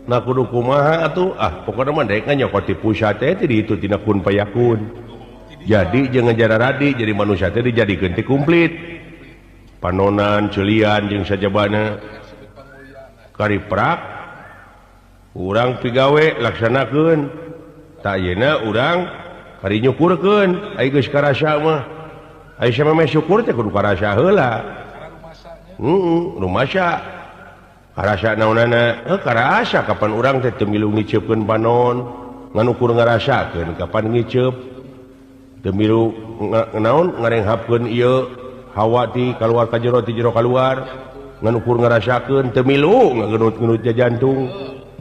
Nah kudu kumaha atuh ah pokona mah daek nyokot ti pusat teh di ditu tina kun payakun. Jadi jeung ngajara radi jadi manusia teh dijadikeun teh komplit. Panonan, ceulian jeung sajabana. Kariprak urang pigawe laksanakeun. Tah ayeuna urang kari nyukurkeun ai geus karasa mah. Ai samemeh syukur teh kudu karasa heula. Heeh, rumasa. Karasa naonana? Karasa kapan urang teh teu milu ngiceupkeun panon, ngan ukur ngarasakeun kapan ngiceup. Teu milu naon ngarenghapkeun ieu hawa ti kaluar ka jero ti jero kaluar, ngan ukur ngarasakeun teu milu ngagenut-genut jantung.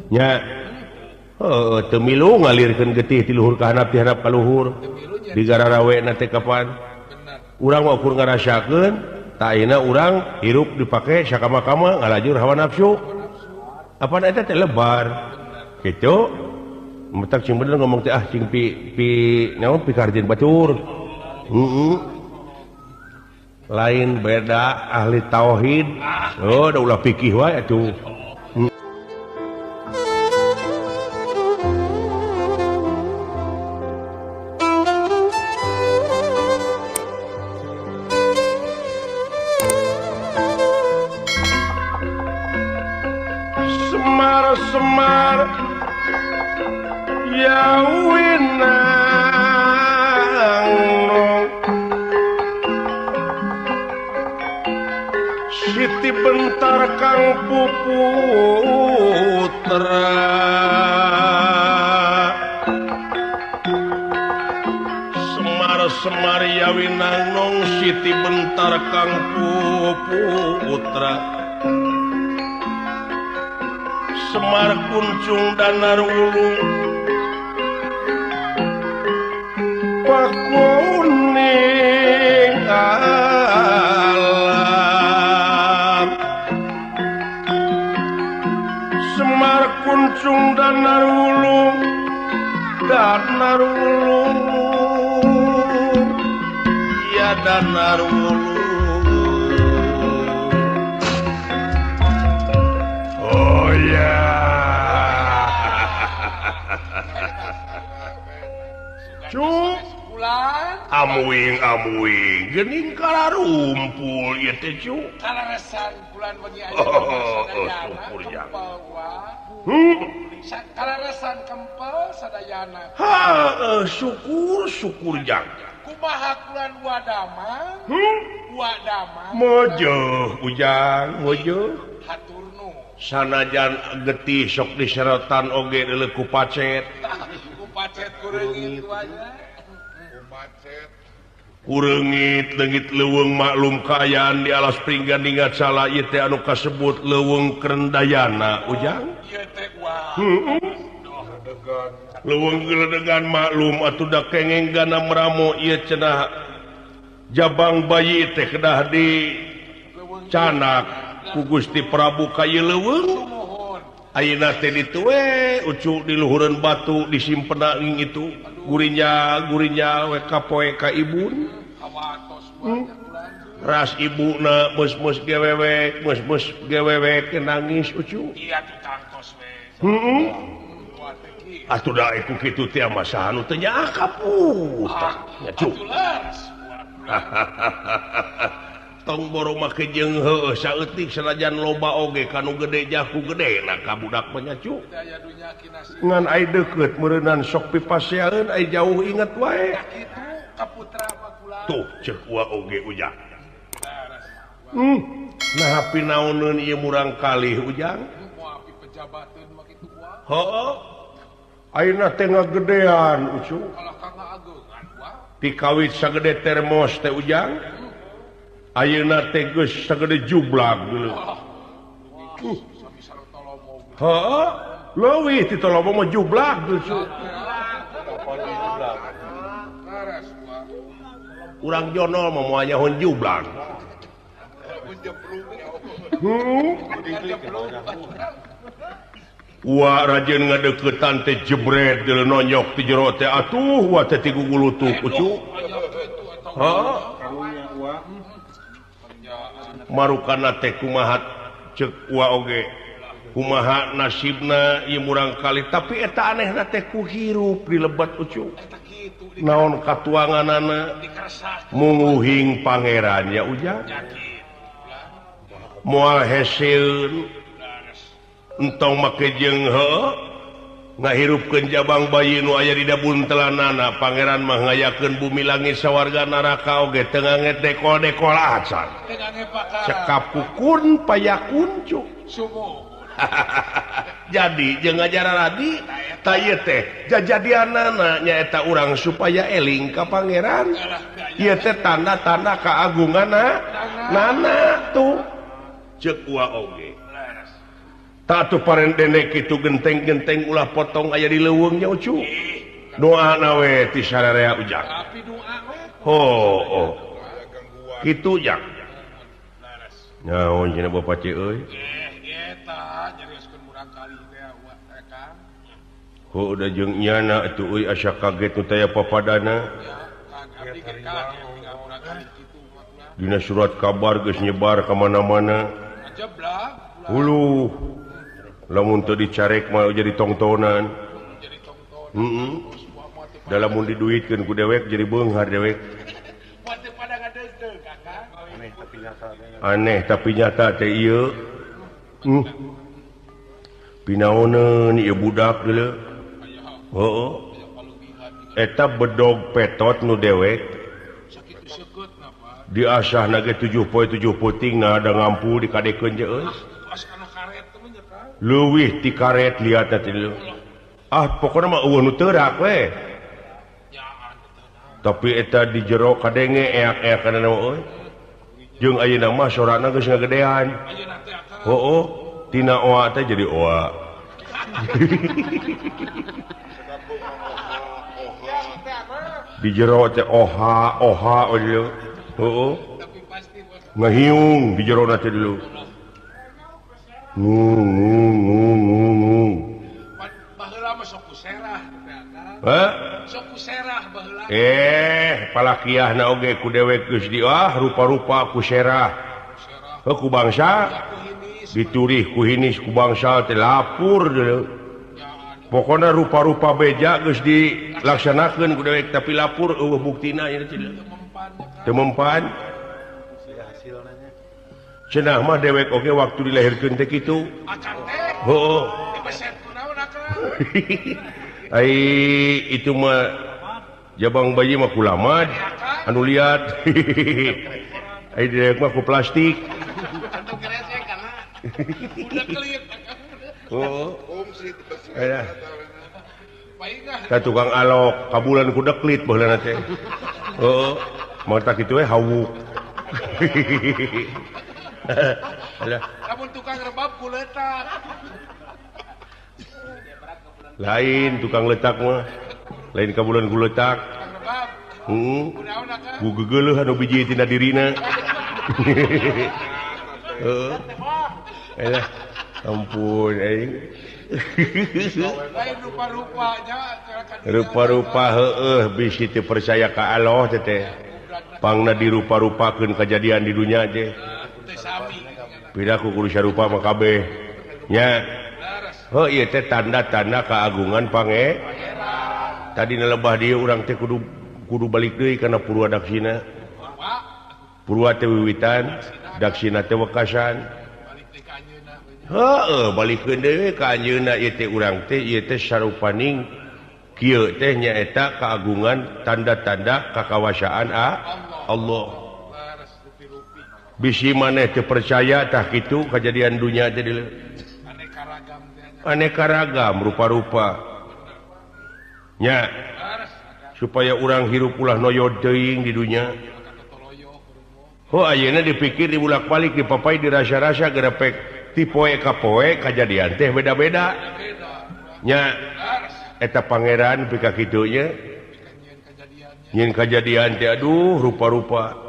Nya heuh teu milu ngalirkeun getih ti luhur ka handap ti handap ka luhur. Digararawe na teh kapan? Urang mah ukur ngarasakeun. Ayeuna urang hirup dipake sakama-kama ngalajur hawa nafsu. Apa eta teh lebar. Kitu. Metak sing bener ngomong teh ah sing pi pi naon pikarjeun batur. Heeh. Lain beda ahli tauhid. Oh, da ulah pikih wae atuh. Semar ya winang Siti Bentar kang puputra Semar Semar ya winang Siti Bentar kang puputra Semar Kuncung Danar Ulu Pakuning alam Semar Kuncung Danar Ulu Danar Ulu ya Danar Ulu. Oh ya. Cuk amuing amuing geuning kalarumpul ieu teh cuk. Kalaresan bulan wengi aya syukur jang. Kalaresan kempel sadayana. Ha syukur syukur jang. Kumaha kulan wadama? Wadama. Mojoh ujang mojoh. Hatur nuhun. Sanajan getih sok diserotan oge deuleu ku pacet. Ku pacet kureungit wae. Ku pacet. Kureungit leungit leuweung maklum kaayaan di alas pringgan ingat salah ieu teh anu kasebut leuweung Krendayana ujang. Ieu teh wah. Heeh. Leuweung geledegan maklum atuh da kengeng gana meramo ieu cenah jabang bayi teh kedah di canak ku Gusti Prabu ka ieu leuweung. Ayeuna teh ditu we ucu di luhureun batu disimpena itu gurinya gurinya we kapoe ka ibun. Ras ibuna meus-meus gewewek meus-meus gewewek nangis ucu. Iya tuh tangtos we. Heeh. Atuh da ku kitu teh mah saha nu teu nyaah kaputra nya cuk. Tong boro make jeung heueuh saeutik sanajan loba oge kanu gede jaku gede na ka budak mah nya cuk. Ngan ai deukeut meureunnan sok pipaseaeun ai jauh inget wae. Tuh ceuk wa oge ujang. Nah pinaoneun ieu murang kalih ujang. Heueuh. Ayeuna teh ngagedean ucu. Tikawit sagede termos teh ujang. Ayeuna teh geus sagede jublag geuleuh. Heuh, leuwih ti tolomo mah jublag geus. Urang jonol mah moal nyaho jublag. Wa rajin ngadeukeutan teh jebret deuleu nonyok ti jero teh atuh wa teh ti gugulutuk ucu. Heuh. Marukana teh kumaha ceuk wa oge. Kumaha nasibna ieu murang kali tapi eta anehna teh ku hirup di lebat ucu. Naon katuanganana munguhing pangeran ya ujang. Moal heseun entong make jeung heuh ngahirupkeun jabang bayi nu aya di dabuntelanana pangeran mah ngayakeun bumi langit sawarga neraka oge teu ngange dekol-dekol acan. Cekap kukun payakun cu. Jadi jeung ngajaran adi ta ieu teh jajadianana nyaeta urang supaya eling ka pangeran. Ieu teh tanda-tanda kaagunganna nana tuh ceuk ua oge. Tak tuh parendene kitu genteng-genteng ulah potong aya di leuweung nya ucu. Doana we ti sararea ujang. Oh, oh. Kitu jang. Naon cenah Bapak ce euy? Oh, udah jeung nyana atuh euy asa kaget nu taya papadana. Dina surat kabar geus nyebar ka mana-mana. Huluh. Lamun teu dicarek mah jadi tongtonan. Heeh. Da lamun diduitkeun ku dewek jadi beunghar dewek. Aneh tapi nyata teh ieu. Pinaoneun ieu budak deuleu. Heeh. Eta bedog petot nu dewek. Diasahna ge 7 poe 7 peuting nah ada ngampu dikadekeun je euy. Leuwih ti karet liat teh ah pokona mah eueuh nu teurak we. Tapi eta di jero kadenge eak-eak kana euy. Jeung ayeuna mah sorana geus ngagedean. Heueuh, tina oa teh jadi oa. Di jero teh oha oha we. Heueuh. Ngahiung di jero teh dulu. Ngung ngung ngung ngung. Baheula mah sok kuserah teh akang. Heh? Sok kuserah baheula. Palakiahna oge ku dewek geus di ah rupa-rupa ku serah. Heuh ku bangsa diturih ku hinis ku bangsa teh lapur deuleu. Pokona rupa-rupa beja geus dilaksanakeun ku dewek tapi lapur eueuh buktina ieu teh. Teu mempan. Cenah mah dewek oge waktu dilahirkeun teh kitu. Heueuh. Ai itu mah jabang bayi mah kulamad anu liat. Ai dewek mah ku plastik. Heueuh. Ka tukang alok kabulan ku deklit baheulana teh. Heueuh. Mata kitu we hawuk. Lamun tukang rebab ku letak. Lain tukang letak mah. Lain kabulan ku letak. Heeh. Ku gegeuleuh anu biji tina dirina. Heeh. Alah, ampun aing. Lain rupa-rupanya rupa-rupa heueuh bisi teu percaya ka Allah teh teh. Pangna dirupa-rupakeun kajadian di dunya teh. Pira ku kudu sarupa mah kabeh nya. Heuh ieu teh tanda-tanda keagungan pange. Tadi lebah dieu urang teh kudu balik deui kana Purwa Daksina. Purwa teh wiwitan, Daksina teh wekasan. Heueuh balikeun deui ka anjeunna ieu teh urang teh ieu teh sarupaning kieu teh nyaeta keagungan tanda-tanda kakawasaan Allah. Bisi maneh teu percaya tah kitu kajadian dunya teh deuleu. Aneka ragam rupa-rupa. Nya supaya urang hirup ulah noyod teuing di dunya. Oh ayeuna dipikir dibulak-balik dipapai dirasa-rasa gerepek ti poe ka poe kajadian teh beda-beda. Nya eta pangeran pika kitu nya. Nyeun kajadian teh aduh rupa-rupa.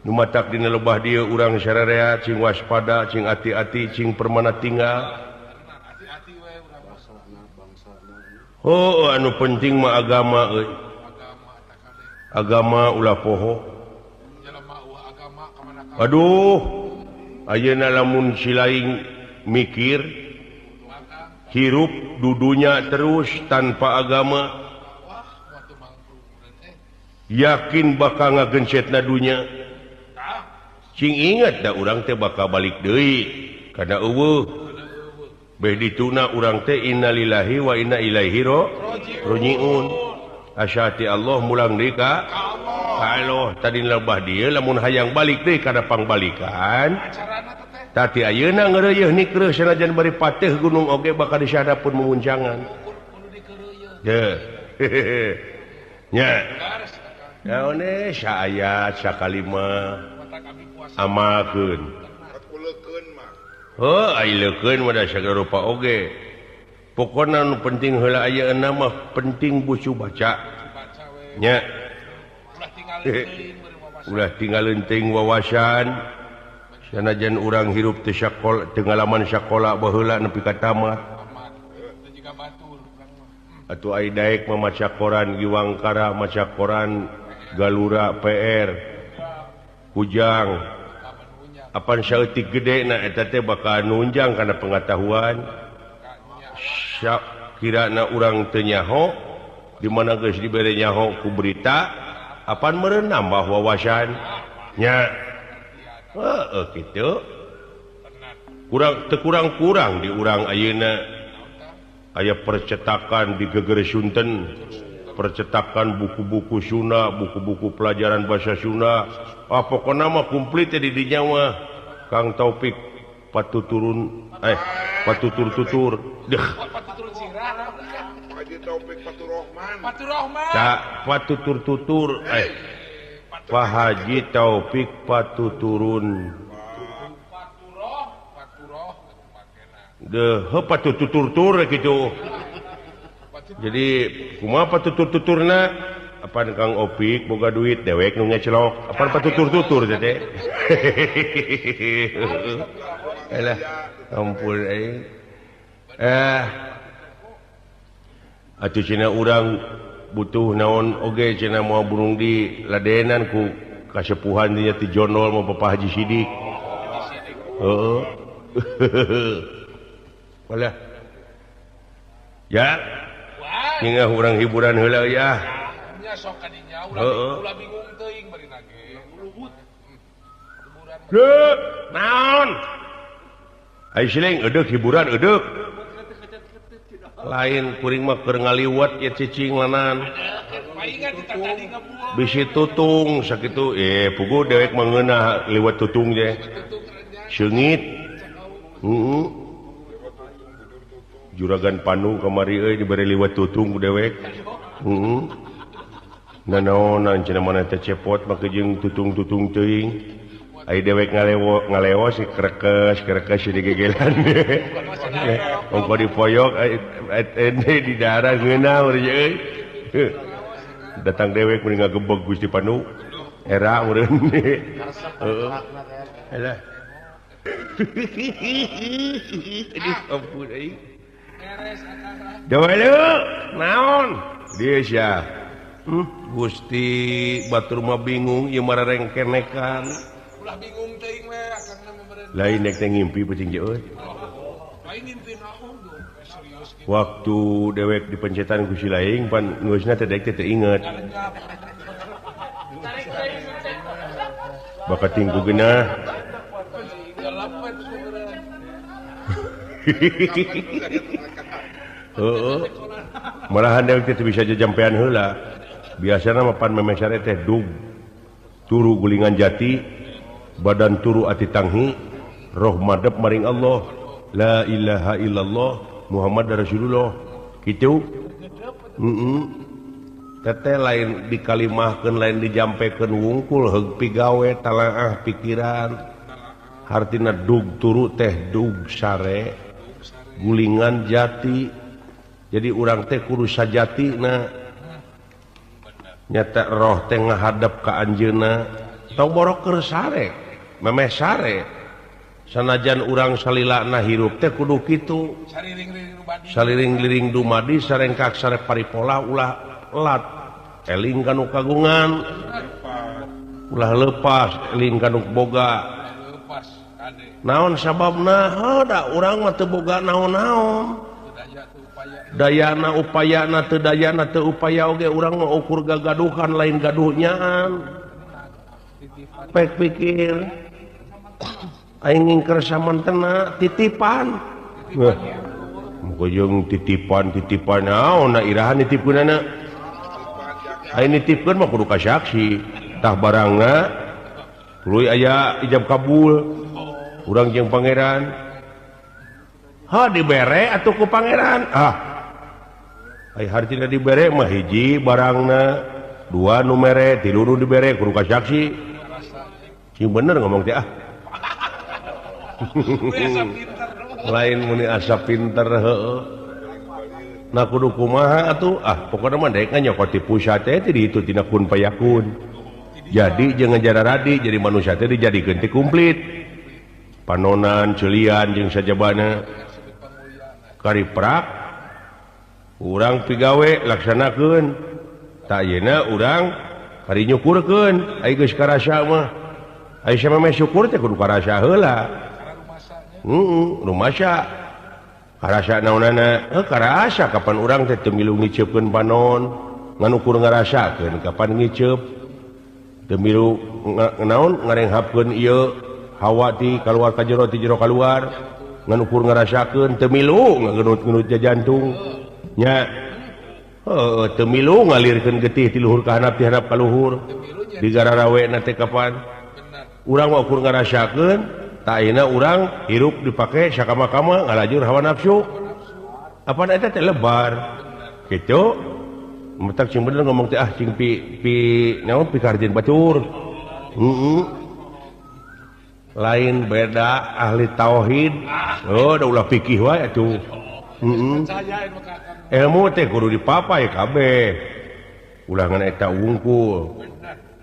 Nu matak dina lebah dieu urang sararea cing waspada, cing ati-ati, cing permana tinggal. Oh anu penting mah agama euy. Agama ulah poho. Aduh ayeuna lamun silaing mikir hirup dudunya terus tanpa agama yakin bakal ngagencetna dunya cing ingat da urang teh bakal balik deui kana eueuh beh dituna urang teh innalillahi wa inna ilaihi rajiun asyati Allah mulang deui ka Allah tadi lebah dieu lamun hayang balik deui kana pangbalikan tadi ayeuna ngeureuyeun nikreuh sanajan bari pateuh gunung oge bakal disahadapun mumuncangan deuh nya naon saayat sakalima amalkeun heuh ai leukeun mah da sagala rupa oge pokona nu penting heula ayeuna mah penting bucu baca nya ulah tinggalin teuing wawasan sanajan urang hirup teu sakola teu ngalaman sakola baheula nepi ka tamat atuh ai daek mah maca koran Giwangkara maca koran Galura PR Kujang apan saeutik gede na eta teh bakal nunjang kana pengetahuan kirana urang teu nyaho di mana geus dibere nyaho ku berita apan meureun nambah wawasan nya heuh kitu kurang teu kurang-kurang di urang ayeuna aya percetakan di Geger Sunten percetakan buku-buku Sunda buku-buku pelajaran bahasa Sunda ah pokona mah komplit di dinya mah Kang Taufik patuturun patutur-tutur deh patutur-tutur Pak Haji Taufik patuturun deh patutur-tutur gitu jadi kumaha patutur-tuturna apan Kang Opik boga duit dewek nu ngecelok apan patutur-tutur teh elah ampun euy atuh cenah urang butuh naon oge cenah moal burung di ladenan ku kasepuhan dinya ti Jonol mah Bapak Haji Sidik heeh walah ya hingga urang hiburan heula ya nya sok ka dinya ulah bingung teuing bari nage hiburan naon ai siling edeuk hiburan edeuk lain kuring mah keur ngaliwat ya cicing lanan bisi tutung sakitu puguh dewek mah ngeunah liwat tutung je seungit heeh juragan Panung kamari euy dibere liwat tutung ku dewek heeh nanaonan cenah mana teh cepot make jeung tutung-tutung teuing ai dewek ngalewo si krekes krekes di gegelan ongko dipoyok di darah ngeunah euy datang dewek mending ngagebeg Gusti Panu era meureun heeh alah aduh ampun euy naon dia sia Gusti batur mah bingung ieu mararengkenekan ulah bingung teuing we akangna meureun lain nek teh ngimpi peuting je euy lain ngimpi naon serius waktu dewek dipencetan ku si laing pan geusna teh dek teh inget bakat tingku geunah heeh malahan dewek teh bisa jajampean heula biasana mah pan memeh sare teh dug turu gulingan jati badan turu ati tanghi roh madep maring Allah la ilaha illallah Muhammad Rasulullah kitu teteh lain dikalimahkeun lain dijampekeun wungkul heug pigawe talaah pikiran hartina dug turu teh dug sare gulingan jati jadi urang teh kudu sajatina nyata roh teh ngahadap ka anjeunna tong borok keur sare memeh sare sanajan urang salilana hirup teh kudu kitu saliring-liring dumadi sarengkak sare paripola ulah lat eling kanu kagungan ulah lepas eling kanu boga Naon sababna? Heuh urang mah teu boga naon-naon. Dayana upayana teu dayana teu upaya oge urang mah ukur gagaduhan lain gaduhnyaan. Pek pikir aing ngingker samantena titipan. Muka jeung titipan-titipan naon na iraha nitipkeunana. Aing nitipkeun mah kudu ka saksi. Tah barangna tuluy aya ijab kabul. Urang jeung pangeran. Ha dibere atuh ku pangeran. Ah. Ai hartina dibere mah hiji barangna, dua nu mere, tilu nu dibere kudu ka saksi. Cing bener ngomong teh ah. Lain muni asa pinter heueuh. Nah kudu kumaha atuh? Ah pokona mah daek nyokot ti pusat teh di ditu tina kun payakun. Jadi jeung ngajararadi jadi manusia teh dijadikeun teh komplit. Panonan, ceulian jeung sajabana. Kariprak urang pigawe laksanakeun. Tah ayeuna urang kari nyukurkeun ai geus karasa mah. Ai samemeh syukur teh kudu karasa heula. Heeh, rumasa. Karasa naonana? Heuh karasa kapan urang teh teu milu ngiceupkeun panon, ngan ukur ngarasakeun kapan ngiceup. Teu milu naon ngarenghapkeun ieu hawa ti kaluar ka jero ti jero kaluar, ngan ukur ngarasakeun teu milu ngagenut-genut jantung. Nya. Heuh, teu milu ngalirkeun getih ti luhur ka handap ti handap ka luhur. Digararawe na teh kapan? Urang mah ukur ngarasakeun, tah ayeuna urang hirup dipake sakama-kama ngalajur hawa nafsu. Apaan eta teh lebar. Kitu. Metak cing bener ngomong teh ah cing pi pi naon pikarjeun batur. Heeh. Lain beda ahli tauhid. Oh, da ulah fikih wae atuh. Heeh. Ilmu teh kudu dipapai kabeh. Ulah ngan eta wungkul.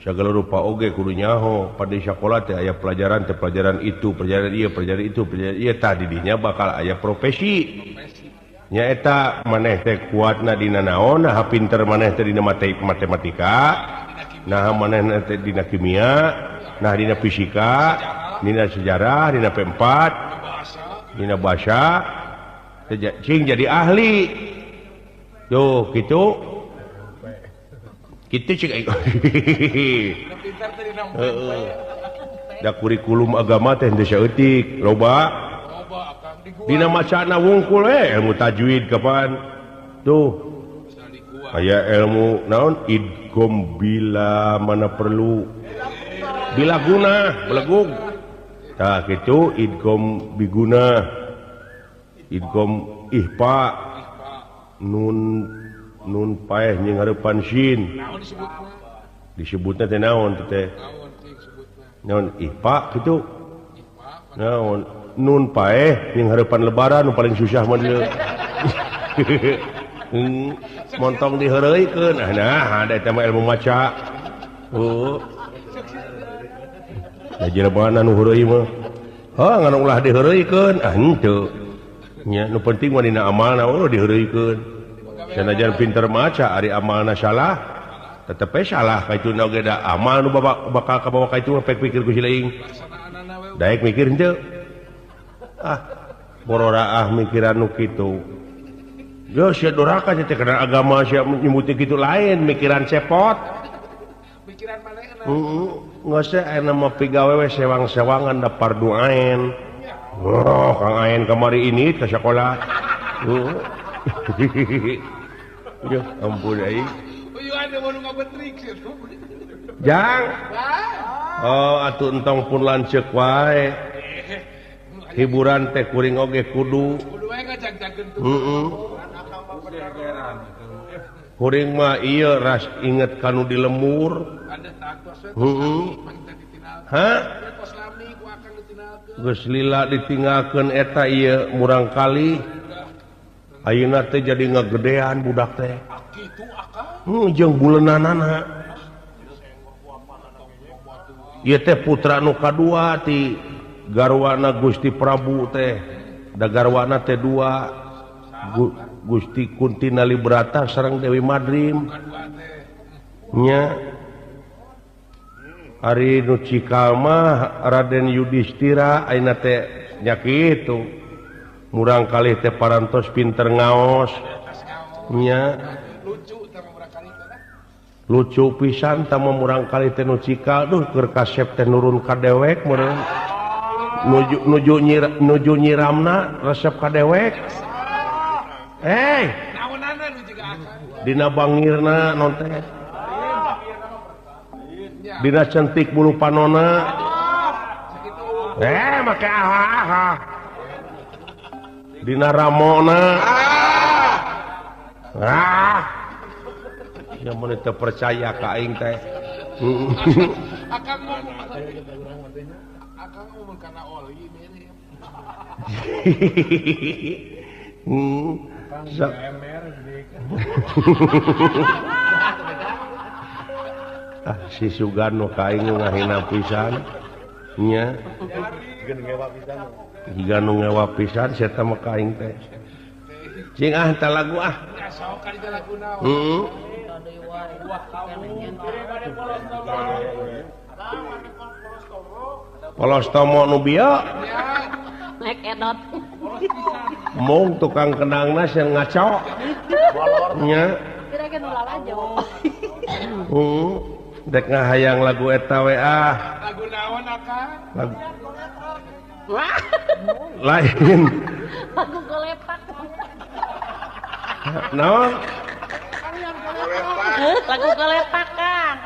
Segala rupa oge kudu nyaho pada sekolah teh aya pelajaran teh pelajaran itu pelajaran ieu pelajaran itu pelajaran ieu tah di dinya bakal aya profesi nya eta maneh teh kuatna dina naon nah pinter maneh teh dina matematika nah maneh teh dina kimia nah dina fisika dina sejarah dina P4 dina bahasa cing jadi ahli tuh kitu. Kitu cik heeh. Da kurikulum agama teh henteu saeutik, loba. Dina macana wungkul we ilmu tajwid kapan? Tuh. Aya ilmu naon idgham bila mana perlu. Bila guna, belegug. Tah kitu idgham biguna. Idgham ihfa. Nun nun paeh jeung hareupan shin disebutna teh naon teh naon ihfa kitu naon nun paeh jeung hareupan lebaran nu paling susah mah dieu montong diheureuykeun nah ada eta mah ilmu maca heuh da jelema nu heureuy mah heuh ngan ulah diheureuykeun ah henteu nya nu penting mah dina amalna oh diheureuykeun. Sanajan pinter maca ari amalna salah tetep we salah ka itu oge da amal nu bakal kabawa ka itu pek pikir ku si leuing daek mikir henteu ah bororaah mikiran nu kitu geus sia doraka teh kana agama sia nyebuti kitu lain mikiran cepot mikiran manehna heeh geus aya mah pigawe we sewang-sewangan da parduaen oh Kang Aen kamari ini ka sakola heeh. Ya ampun ai. Jang. Oh atuh entong pun lanceuk wae. Hiburan teh kuring oge kudu. Heeh. Kuring mah ieu ras inget kanu di lemur. Heeh. Hah? Geus lila ditinggalkeun eta ieu murang kali. Ayeuna teh jadi ngagedean budak teh. Jeung buleunanana. Ieu teh putra nu kadua ti garwana Gusti Prabu teh. Da garwana teh dua. Gusti Kunti Nalibrata sareng Dewi Madrim. Nya Ari nu cikal mah Raden Yudhistira ayeuna teh Nya kitu. Murang kalih teh parantos pinter ngaos. Nya. Lucu pisan tah murang kalih teh nu cikal duh keur kasep teh nurun ka dewek meureun. Nuju nyiramna resep ka dewek. Eh. Dina bangirna non teh. Dina centik bulu panona. Eh make aha. Dina ramona. Ah. Yang mun teu percaya ka aing teh. Akang ngomong kana oli mirip. Ah si Sugano ka aing ngahina pisan nya. Jiga nu ngewa pisan eta mah ka aing teh. Cing ah tah lagu ah. Heeh. Polos tomo nu bieu. Naik edot. Mung tukang kendangna sieun ngaco. Nya. Kira-kira nu lalajo. Heeh. Dek ngahayang lagu eta we ah. Lagu naon akang? Lagu lain. Lagu golepak. Naon? Lagu golepak kan.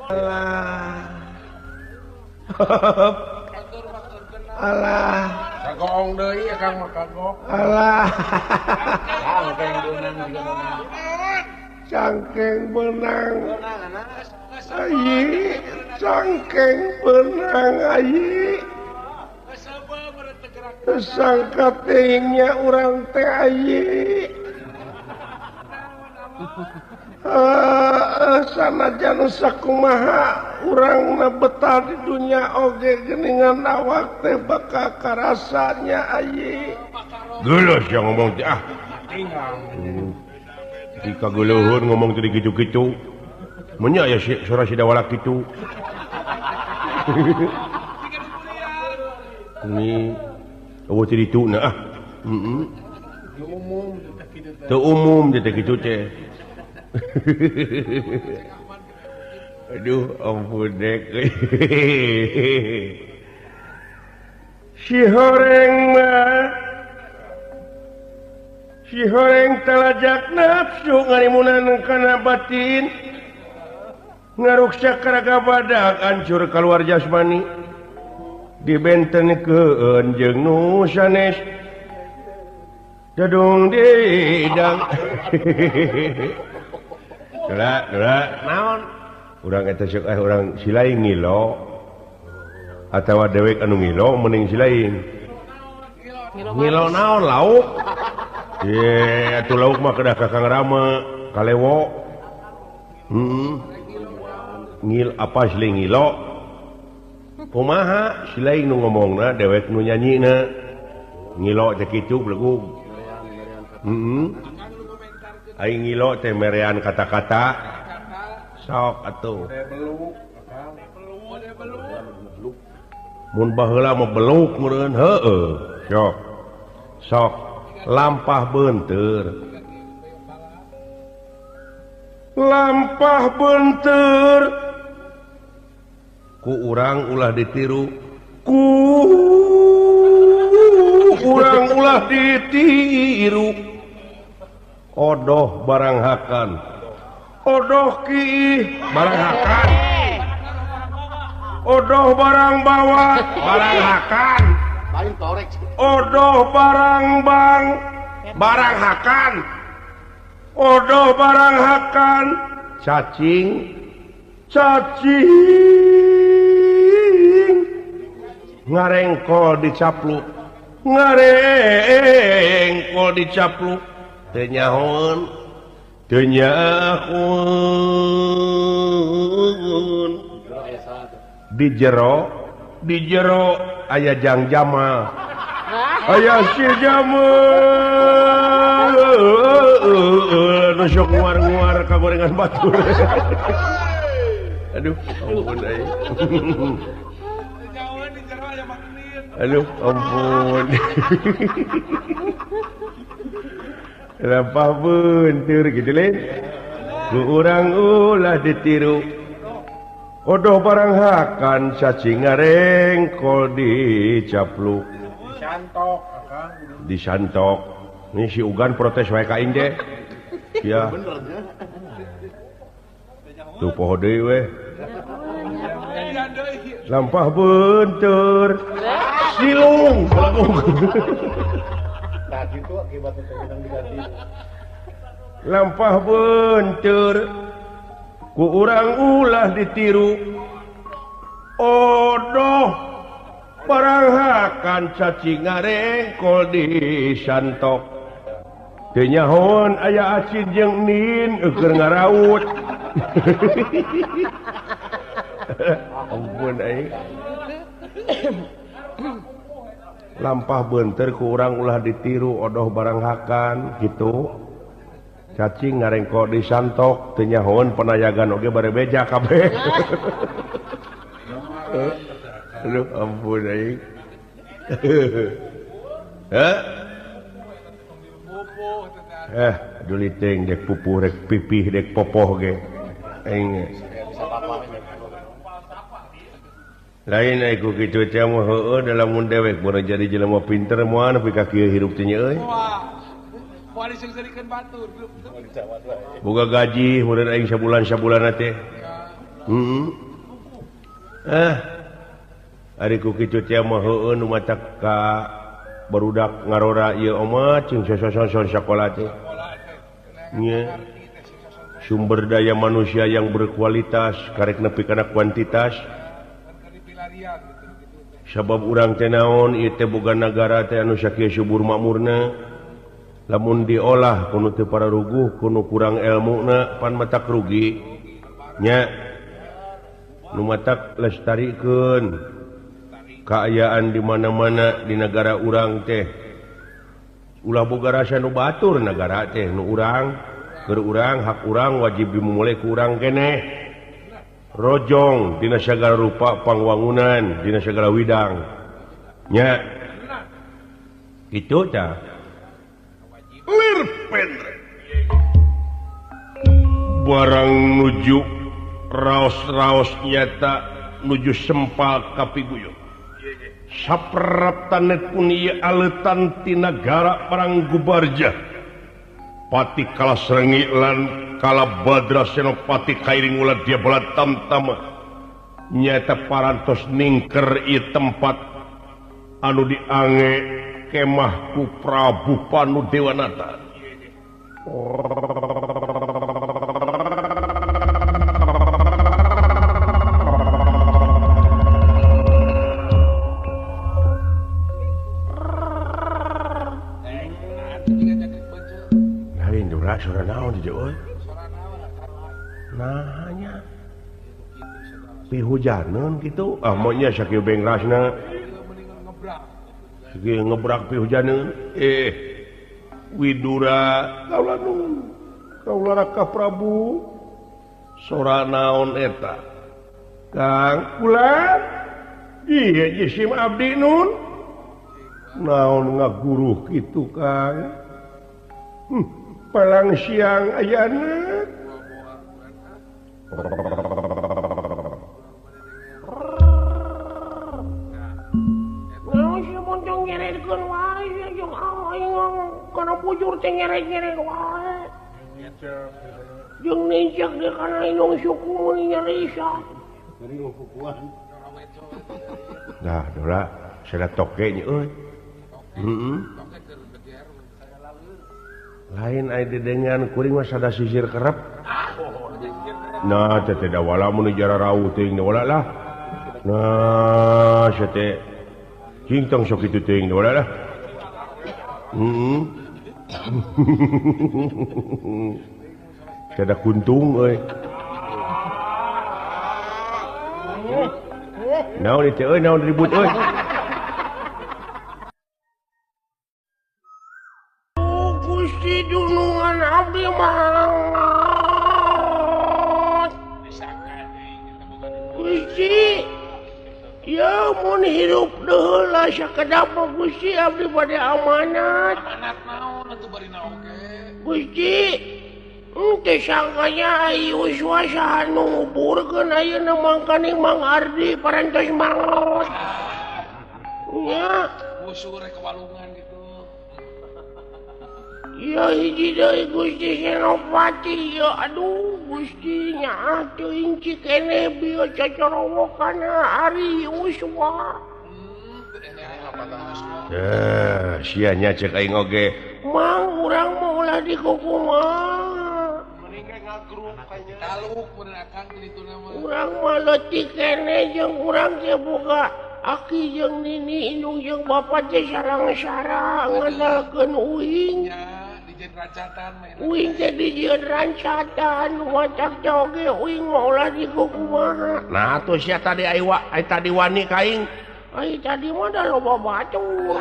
Alah. Alah. Kagoong deui akang mah kagok. Alah. Cangkeng beunang juga beunang. Cangkeng beunang. Ayi, cangkeng beunang ayi. Sangka teuingnya urang teh ayi. Sanajan sakumaha urang na betah di dunia oge geuningan awak teh bakal karasanya ayi. Geuleuh sia ngomong teh ah. Di kageuleuheun ngomong teh kitu-kitu. Mun aya suara sidawala kitu. Ini eueuh teh ditu na ah. Heeh. Teu umum teh kitu teh. Aduh ampun dek. Si horeng mah si horeng talajak nafsu ngarimunan kana batin ngaruksak karaga badak hancur kaluar jasmani dibentenkeun jeung nu sanes dadung didang. Dula, dula, naon? Urang eta sok urang silaing ngilo atawa dewek anu ngilo mending silaing. Ngilo naon lauk? Ye, atuh lauk mah kedah ka Kang Rama, kalewo. Heeh. Ngil apa silaing ngilo? Kumaha silaing nu ngomongna dewek nu nyanyina. Ngilo teh kitu belegug. Heeh. Aing ngilo teh merean kata-kata sok atuh. Mun baheula mah beluk meureun heueuh sok. Sok lampah beunteur. Lampah beunteur ku urang ulah ditiru. Ku urang ulah ditiru. Odoh barang hakan. Odoh kiih barang hakan. Odoh barang bawa barang hakan. Odoh barang bang barang hakan. Odoh barang hakan. Cacing cacing ngarengkol dicapluk. Ngarengkol dicapluk. Teu nyahoeun, teu nyahoeun. Di jero aya jang jamal. Aya si jamal nu sok nguar-nguar ka gorengan batur. Aduh, ampun euy. Aduh ampun. Lampah beunteur gitu lain. Ku urang ulah ditiru. Odoh barang hakan cacing ngarengkol dicapluk. Disantok akang. Disantok. Ini si Ugan protes wae ka aing teh. Ya. Tuh poho deui we. Lampah beunteur. Silung. Nah gitu akibat untuk diganti. Lampah beunteur ku urang ulah ditiru. Odoh barang hakan cacing ngarengkol disantok. Teu nyahoan aya acin jeung nin keur ngaraut. Ampun aing. Lampah beunteur ku urang ulah ditiru odoh barang hakan gitu. Cacing ngarengkol disantok teu nyahoan penayagan oge bare beja kabeh. Aduh ampun aing. Heh. Duli teuing dek pupuh rek pipih dek popoh ge. Aing lain ai ku kitu teh mah heueuh da lamun dewek mun jadi jelema pinter moal nepi ka kieu hirup teh nya euy. Boga gaji meureun aing sabulan-sabulanna teh. Heeh. Ari ku kitu teh mah heueuh nu matak ka barudak ngarora ieu omat cing sososon sakola teh. Nya. Sumber daya manusia yang berkualitas karek nepi kana kuantitas. Sabab urang teh naon ieu teh boga nagara teh anu sakieu subur makmurna. Lamun diolah kuno teu pararuguh kuno kurang elmuna pan matak rugi nya. Nu matak lestarikeun kaayaan di mana-mana di negara urang teh. Ulah boga rasa nu batur nagara teh nu urang keur urang hak urang wajib dimulai ku urang keneh. Rojong dina sagala rupa pangwangunan dina sagala widang nya. Kitu tah. Lir pendre. Barang nuju raos-raos nyata nuju sempal kapiguyub. Sapraptanet pun ieu aleutan ti nagara Parang Gubarja. Pati Kalasrengi lan Kalabadra Senopati kairing ulah dia belat tamtama. Nyata parantos ningker ieu tempat anu diange kemah ku Prabu Panudewanata. Lain dura sora naon di jeuh. Nah nya pihujaneun kitu. Ah monya sakieu bengrasna. Sakieu ngebrak pihujaneun. Widura kaula nu kaula Raka Prabu sora naon eta Kang kula ieu jisim abdi nun naon ngaguruh kitu Kang. Palang siang ayana. Naon si moncong nyeretkeun wae jeung aing kana bujur teh nyeret-nyeret wae. Jeung nincak di kana indung suku mun nyerisa. Nah, dola sada toke nya euy. Heeh. Lain ai dedengan kuring mah sada sisir kerep. Nah, teh teh dawala mun jara rauh teuing dawala lah. Nah, teh cing tong sok kitu teuing dawala lah. Heeh. Sada kuntung euy. Naon ieu euy, naon ribut euy. Gusti dunungan abdi mah. Gusti Ya mun hirup deheula sakedap mah Gusti abdi bade amanat. Amanat naon atuh barina oge. Gusti, teu sangkanya ai Yuswa saha nu nguburkeun ayeuna mangkaning Mang Ardi parantos maot. Nya, musuh rek walungan gitu. Ya hiji deui Gusti Senopati ya aduh Gusti nyaah teuing keneh bieu cacorowokan Ari Yuswa. Sia nya cek aing oge. Mang urang mah ulah dikukumaha. Taluk mun akang dituna mah. Urang mah leutik keneh jeung urang teh boga aki jeung nini indung jeung bapa teh sarang-sarang ngandalkeun uing. Uing teh dijieun rancatan wacak teh oge uing mah ulah dikukumaha. Nah atuh sia tadi ai tadi wani ka aing. Ai tadi mah da loba batur.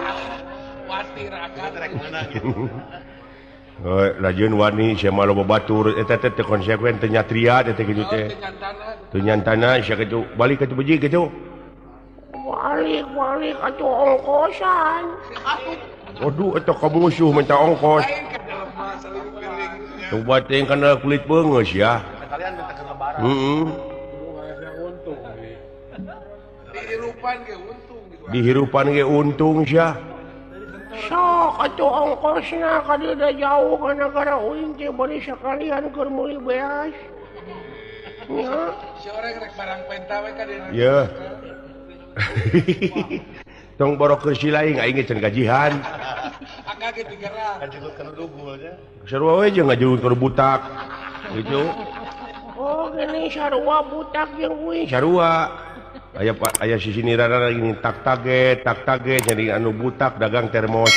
Watir akang rek meunang gitu. Heuh, lajeun wani sia mah loba batur eta teh teu konsekuen teu nyatria teh kitu teh. Teu nyantana sia kitu balik ka beji kitu. Balik-balik atuh ongkosan. Waduh eta ka musuh minta ongkos. Coba teh kana kulit beungeus ya. Kalian minta ke lebaran. Heeh. Dihirupan ge untung gitu. Dihirupan ge untung sia. Sok atuh ongkosna ka dieu da jauh ka nagara uing teh bari sakalian keur meuli beas. Nya. Si oreng rek barang penta we ka dieu. Yeuh. Tong borok keur silaing aing ge can gajihan. Akang ge tinggalan. Ngajelut kana dugul nya. Sarua we jeung ngajelut kana butak. Gitu. Oh, geuning sarua butak jeung uing. Sarua. Aya aya sisini rara gini tak tage jadi anu butak dagang termos.